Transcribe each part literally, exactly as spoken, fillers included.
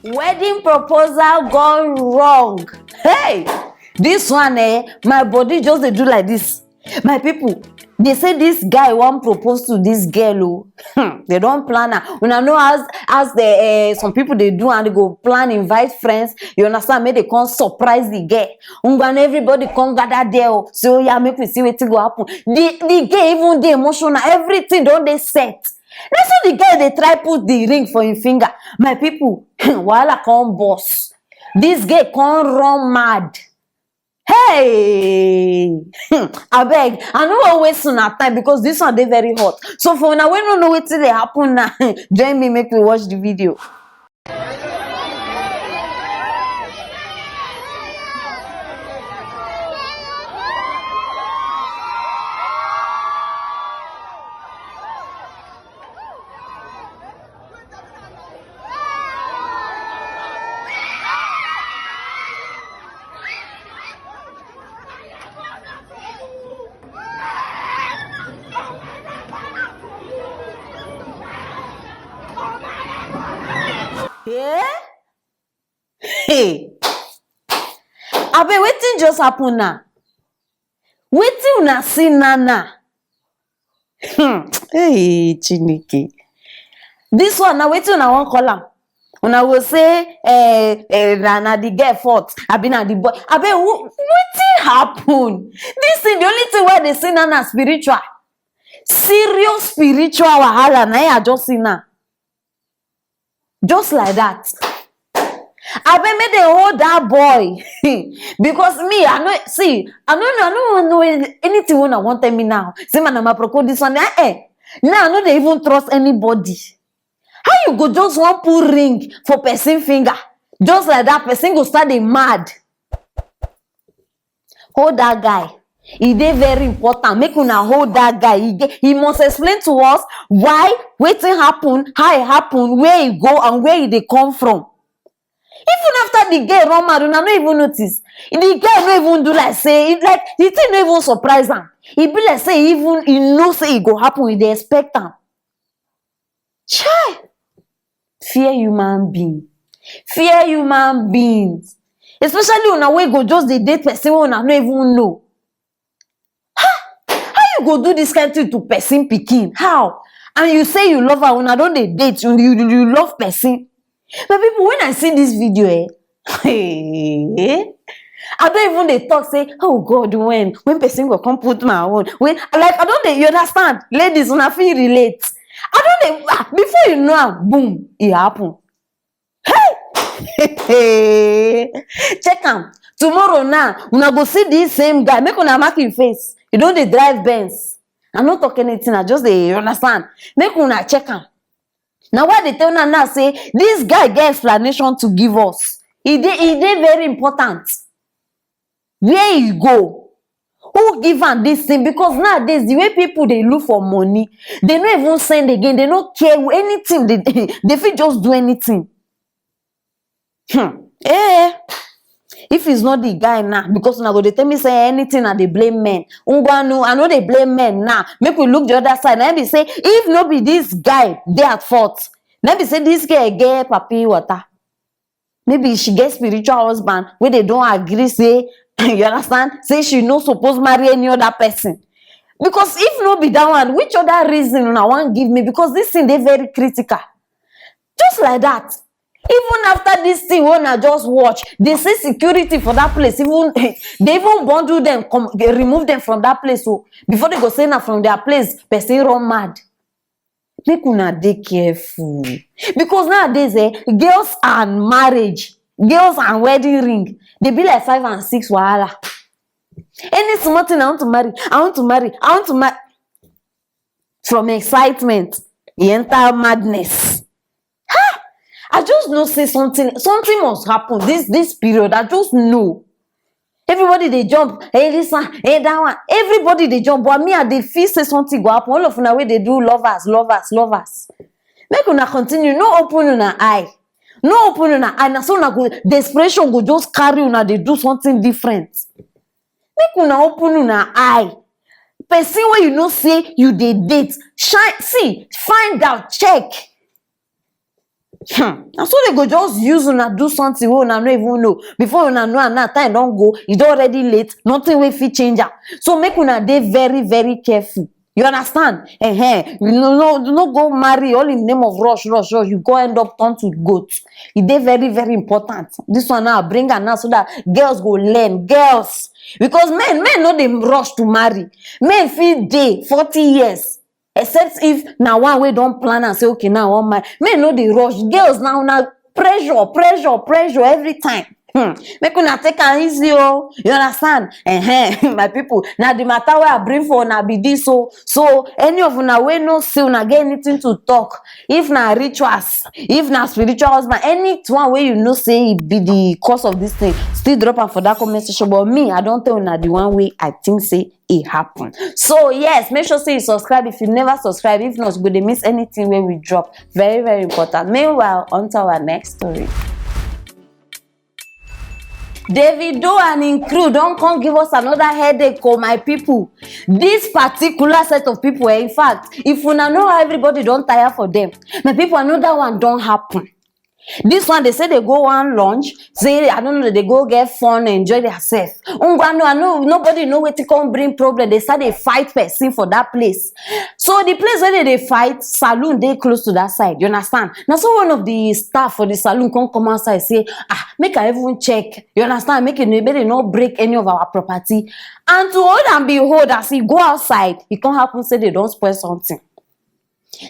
Wedding proposal gone wrong. Hey, this one, eh, my body just dey do like this. My people, they say this guy wan propose to this girl o. Hmm, they don plan am. Una know as as the eh, some people dey do and they go plan, invite friends. You understand? Make they come surprise the girl. Ngwa, na everybody come gather there o. So yeah, make we see wetin go happen. The the girl even dey emotional. Everything don dey set. Na so the girl dey try put the ring for him finger. My people, wahala come burst. This girl come run mad. Hey! Abeg, I no wan waste una time because this one dey very hot. So for una wey no know wetin dey happen now, join me make we watch the video. Eh? Hey. Abeg, wetin just happen now? Wetin una see now now? Hmm. Hey, Chineke. This one now, wetin una wan call am? Una go say eh, eh, na, na the girl fault, abi na the boy. Abeg, who- wetin happen? This thing, the only thing wey I dey see now na spiritual. Serious spiritual wahala na I just see now. Just like that. Abeg, make dem hold that boy. Because me, I no see, I no know, I no wan know any- anything wey una wan tell me now. Say man, I'm a proko this one. Eh, eh. Now I no dey even trust anybody. How you go just wan put ring for person finger? Just like that, person go start dey mad. Hold that guy. E dey very important. Make una hold that guy. He, dey- he must explain to us why, wetin happen, how e happen, where e go, and where e dey come from. Even after the girl run mad, una no even notice. The girl no even do like say, e- like the thing no even surprise am. E be like say e even e know say e go happen. E dey expect am. Chai! Fear human being. Fear human beings. Especially una wey go just dey date person wey una no even know. Ha! How you go do this kind thing to person pikin? How? And you say you love her, una don dey date, you, you, you love person. My people, when I see this video, eh, hey, I don even dey talk say, oh God, when when person go come put my own? When, like, I don dey, you understand? Ladies, una fit relate. I don dey, ah, before you know am, boom, e happen. Hey! Check am. Tomorrow now, una go see this same guy. Make una mark him face. He don dey drive Benz. I no talk anything. I just dey, you understand? Make una check am. Na why I dey tell una now say this guy get explanation to give us. E dey e dey very important. Where e go? Who give am this thing? Because nowadays, the way people dey look for money, they no even send again. They no care anything. They they fit just do anything. Hmm. Eh. If it's not the guy now, because una go dey tell me say anything I dey blame men. Ngwanu, I no dey blame men now. Make we look the other side. Na im be say if no be this guy dey at fault, na im be say this girl get papi water. Maybe she get spiritual husband wey they don agree say, you understand, say she no suppose marry any other person. Because if no be that one, which other reason una wan give me? Because this thing dey very critical. Just like that. Even after this thing wey una just watch, they say security for that place, even they even bundle them, come they remove them from that place. So before they go say na from their place, person run mad. Make una dey careful. Because nowadays, eh, girls and marriage, girls and wedding ring, they be like five and six wahala. Any small thing, I want to marry, I want to marry, I want to marry. From excitement, e enter madness. Ha! I just know say something something must happen this this period. I just know. Everybody dey jump. Hey, this one, hey, that one. Everybody dey jump. But me, I dey feel say something go happen. All of una wey dey do lovers, lovers, lovers. Make una continue. No open una eye. No open una eye. Na so una go desperation go just carry una dey do something different. Make una open una eye. Person wey you know say you dey date, shine, see, find out, check. Hmm. Na so they go just use una do something wey una no even know. Before una know am, now time don go, e don already late, nothing wey fit change am. So make una dey very, very careful. You understand? Eh, no, no, no go marry all in name of rush, rush, rush. You go end up turn to goat. E dey very, very important. This one now, bring am now so that girls go learn. Girls, because men, men no dey rush to marry. Men fit dey forty years, except if na one wey don plan am say, okay, now I wan marry. Men no dey rush. Girls now, na pressure, pressure, pressure every time. Hmm. Make una take am easy, oh. You understand? Eh, my people, na the matter wey I bring for una be this, oh. So any of una wey know say una get anything to talk, if na rituals, if na spiritual husband, any one wey you know say e be the cause of this thing, still drop am for that comment section. But me, I don tell una the one wey I think say e happen. So yes, make sure say you subscribe if you never subscribe. If not, you go dey miss anything wey we drop. Very, very important. Meanwhile, on to our next story. Davido and im crew don come give us another headache, oh, my people. This particular set of people, eh, in fact, if una know how everybody don tire for them, my people, another one don happen. This one, they say they go one lunch, say, I don't know, they go get fun, enjoy themselves. Ngwa, no, I know, nobody know wetin come bring problem. They start dey fight person for that place. So the place where they dey fight, saloon dey close to that side. You understand? Now, so one of the staff for the saloon come come outside say, ah, make I even check. You understand? Make it, make they not break any of our property. And to hold and behold, as he go outside, e come happen say they don spoil something.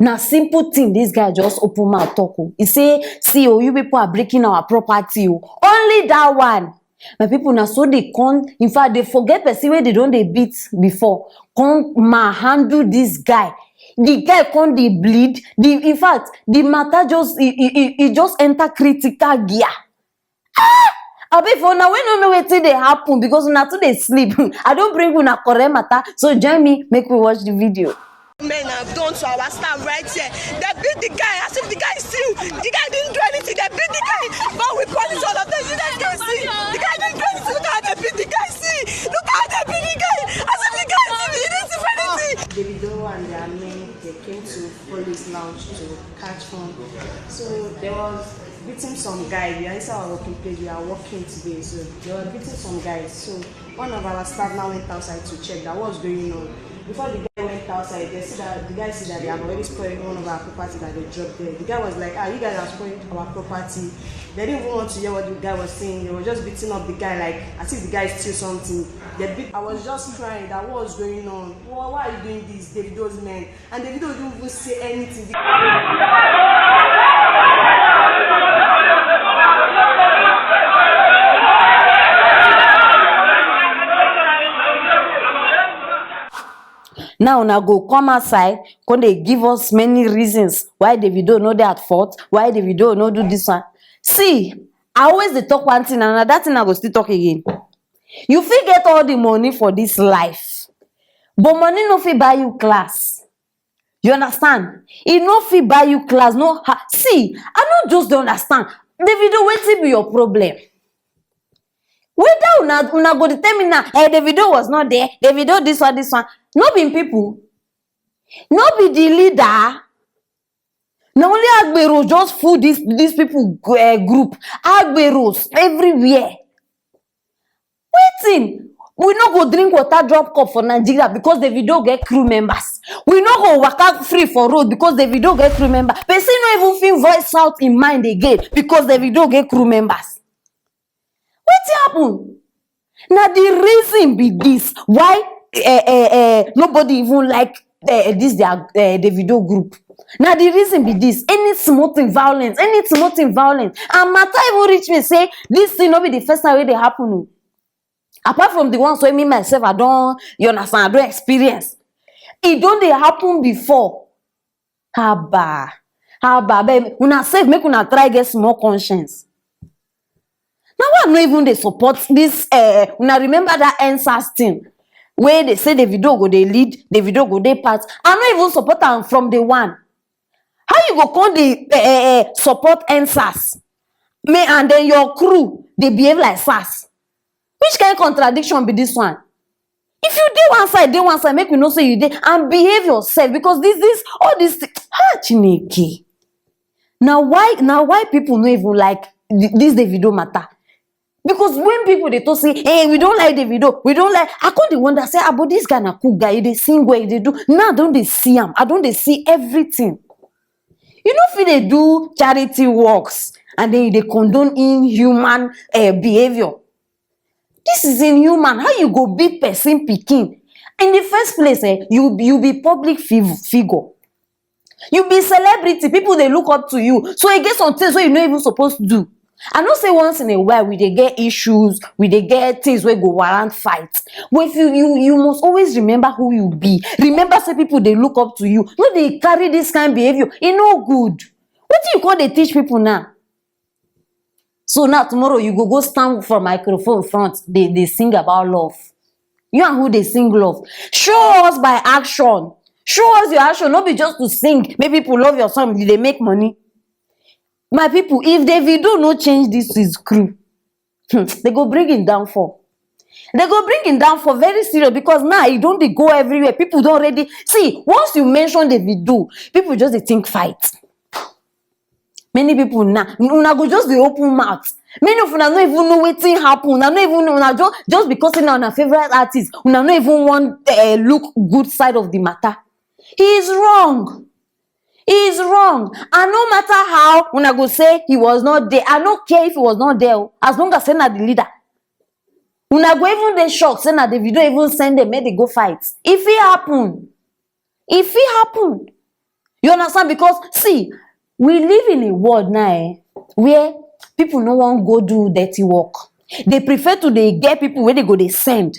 Na simple thing this guy just open mouth talk, oh. He say, see, oh, you people are breaking our property, oh. Only that one. My people, na so they come. In fact, they forget person wey they don dey beat before. Come manhandle this guy. The guy come dey bleed. The, in fact, the matter just, e, e, e, e just enter critical gear. Ah! Abi, for una wey no know wetin dey happen because una too dey sleep, I don bring una correct matter. So join me, make we watch the video. Men have done to our staff right here. They beat the guy as if the guy is still, the guy didn't do anything. They beat the guy. But we police all of them. You guys can see. The guy didn't do anything. Look how they beat the guy. See. Look how they beat the guy. As if the guy did, he didn't do anything. Davido and their men, they came to Police Lounge to catch fun. So there was beating some guy. We are inside our working place. We are working today. So they were beating some guys. So one of our staff now went outside to check that what's going on. Before the guy went outside, they see that the guy see that they have already spoiled one of our property that they dropped there. The guy was like, ah, you guys have spoiled our property. They didn't even want to hear what the guy was saying. They were just beating up the guy like as if the guy steal something. They beat. I was just crying that what's going on. Why, why are you doing this, Davido's men? And Davido didn't even say anything. Now una go come outside, come dey give us many reasons why Davido no dey at fault, why Davido no do this one. See, I always dey talk one thing, and na that thing I go still talk again. You fit get all the money for this life, but money no fit buy you class. You understand? E no fit buy you class. No, ha, see, I no just dey understand. Davido, wetin be your problem? Whether una, una go dey tell me now, eh, Davido was not there, Davido this one, this one. No be im people. No be the leader. Na only agbero just full this, these people, eh, group. Agberos everywhere. Wetin? We no go drink water drop cup for Nigeria because Davido get crew members. We no go waka free for road because Davido get crew member. Person no even fit voice out im mind again because Davido get crew members. Wetin happen? Na the reason be this why, eh, eh, eh, nobody even like, eh, this their, eh, Davido group. Na the reason be this. Any small thing violence, any small thing violence. And matter even reach me say this thing no be the first time wey dey happen o. Apart from the ones wey me myself I don, you understand, I don experience. E don dey happen before. Haba, haba, abeg, una sef, make una try get small conscience. Na why I no even dey support this, eh, una remember that N sars thing wey dey say Davido go dey lead, Davido go dey part. I no even support am from day one. How you go come dey, eh, eh, eh, support N sars? Me and then your crew dey behave like sars. Which kind contradiction be this one? If you dey one side, dey one side, make we know say you dey and behave yourself because this, this, all this thi-, ah, Chineke. Na why, na why people no even like th- this Davido matter. Because when people dey talk say, "Hey, we don't like Davido, we don't like," I come dey wonder say, "Ah, but this guy na cool guy, he dey sing well, he dey do." Now I don dey see am, I don dey see everything. You no fit dey do charity works and then you dey condone inhuman uh, behavior. This is inhuman. How you go be person pikin? In the first place, eh, you you be public fiv- figure. You be celebrity. People dey look up to you. So e get some things wey you no even suppose do. I know say once in a while we dey get issues, we dey get things wey go warrant fight. But if you you you must always remember who you be. Remember say people dey look up to you. No dey carry this kind behavior. E no good. Wetin you come dey teach people now? So now tomorrow you go go stand for microphone front, dey dey sing about love. You and who dey sing love? Show us by action. Show us your action. No be just to sing, make people love your song, you dey make money. My people, if Davido no change this his crew, hmm, they go bring him downfall. They go bring him downfall very serious because now he don dey go everywhere. People don already see. Once you mention Davido, people just dey think fight. Many people now, una go just dey open mouth. Many of una no even know wetin happen. Una no even know. Una just just because say na una favourite artist, una no even wan uh, look good side of the matter. He is wrong. He is wrong. And no matter how una go say he was not there, I no care if he was not there o, as long as say na the leader. Una go even dey shocked say na Davido even send them make they go fight. E fit happen. E fit happen. You understand? Because see, we live in a world now eh, where people no wan go do dirty work. They prefer to dey get people wey they go dey send.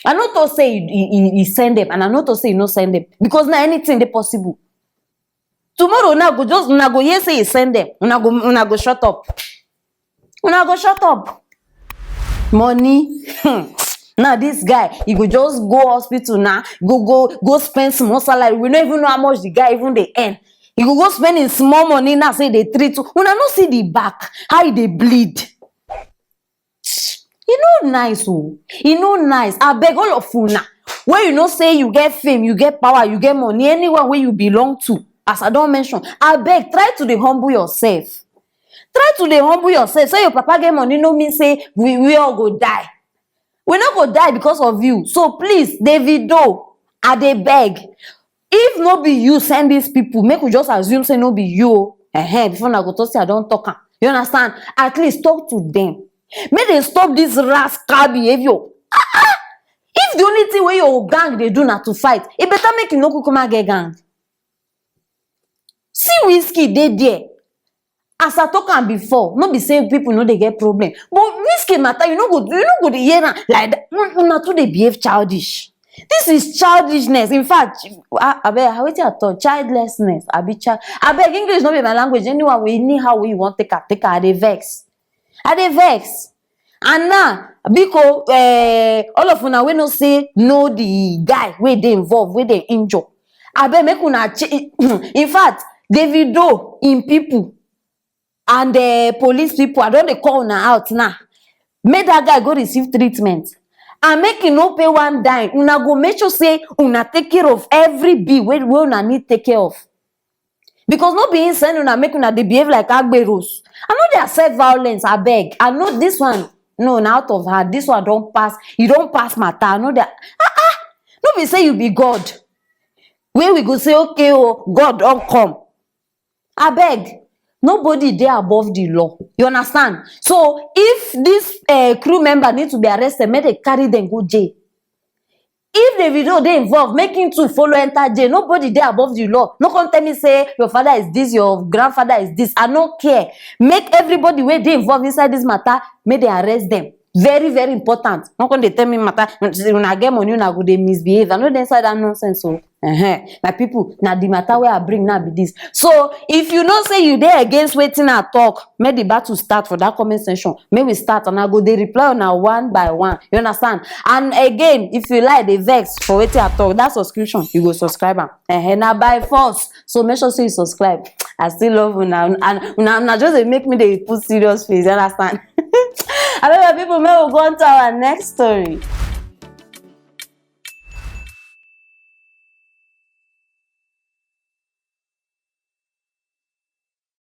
I no talk say he, he, he- he send them, and I no talk say he no send them because now anything dey possible. Tomorrow now go just una go hear say he send them. Una go una go shut up. Una go shut up. Money. Hmm. Now this guy, he go just go hospital now, go go go spend small salary. We no even know how much the guy even dey earn. He go go spend him small money now, say they treat. Una no see the back, how he dey bleed. E no nice o. E no nice. Abeg, all of una, when you know say you get fame, you get power, you get money, anywhere wey you belong to, as I don mention, abeg try to dey humble yourself. Try to dey humble yourself. Say your papa get money no mean say we we all go die. We no go die because of you. So please, Davido, I dey beg. If no be you send these people, make we just assume say no be you o. Ehen, before una go talk say I don talk am. You understand? At least talk to them. Make dem stop this rascal behavior. Ah ah! If the only thing wey your gang dey do na to fight, e better make you no kukuma get gang. See Wizkid dey there. As I talk am before, no be say people no dey get problem. But Wizkid matter, you no go you no go dey hear am like that. Una too dey behave childish. This is childishness. In fact, ah, abeg, wetin I talk? Childlessness. Abi child. Abeg, English no be my language. Anyone wey anyhow wey you wan take am, take am. I dey vex. I dey vex. And now, biko, eh, all of una wey no say know the guy wey dey involved, wey dey injure. Abeg, make una ch- in fact, Davido in people and uh, police people, I don dey call una out now. Make that guy go receive treatment and make he no pay one dime. Una go make sure say una take care of every bill wey wey una need take care of. Because no be him send una make una dey behave like agberos. I no dey accept violence, abeg. I know this one, no, na out of hand. This one don pass. E don pass matter. I no dey. Ah ah. No be say you be God. Wey we go say okay o, God don come. Abeg, nobody dey above the law. You understand? So if this uh, crew member need to be arrested, make they carry them go jail. If Davido dey involved, make him too follow enter jail. Nobody dey above the law. No come tell me say your father is this, your grandfather is this. I no care. Make everybody wey dey involved inside this matter, make they arrest them. Very, very important. No come dey tell me matter. Una get money, una go dey misbehave. I no dey inside that nonsense o. Uh-huh. My people, na the matter wey I bring now be this. So if you know say you dey against wetin I talk, make the battle start for that comment section. Make we start and I go dey reply una one by one. You understand? And again, if you like dey vex for wetin I talk, that subscription, you go subscribe am. Uh-huh. Na by force. So make sure say you subscribe. I still love una and una una just dey make me dey put serious face. You understand? Abeg, my people, make we go on to our next story.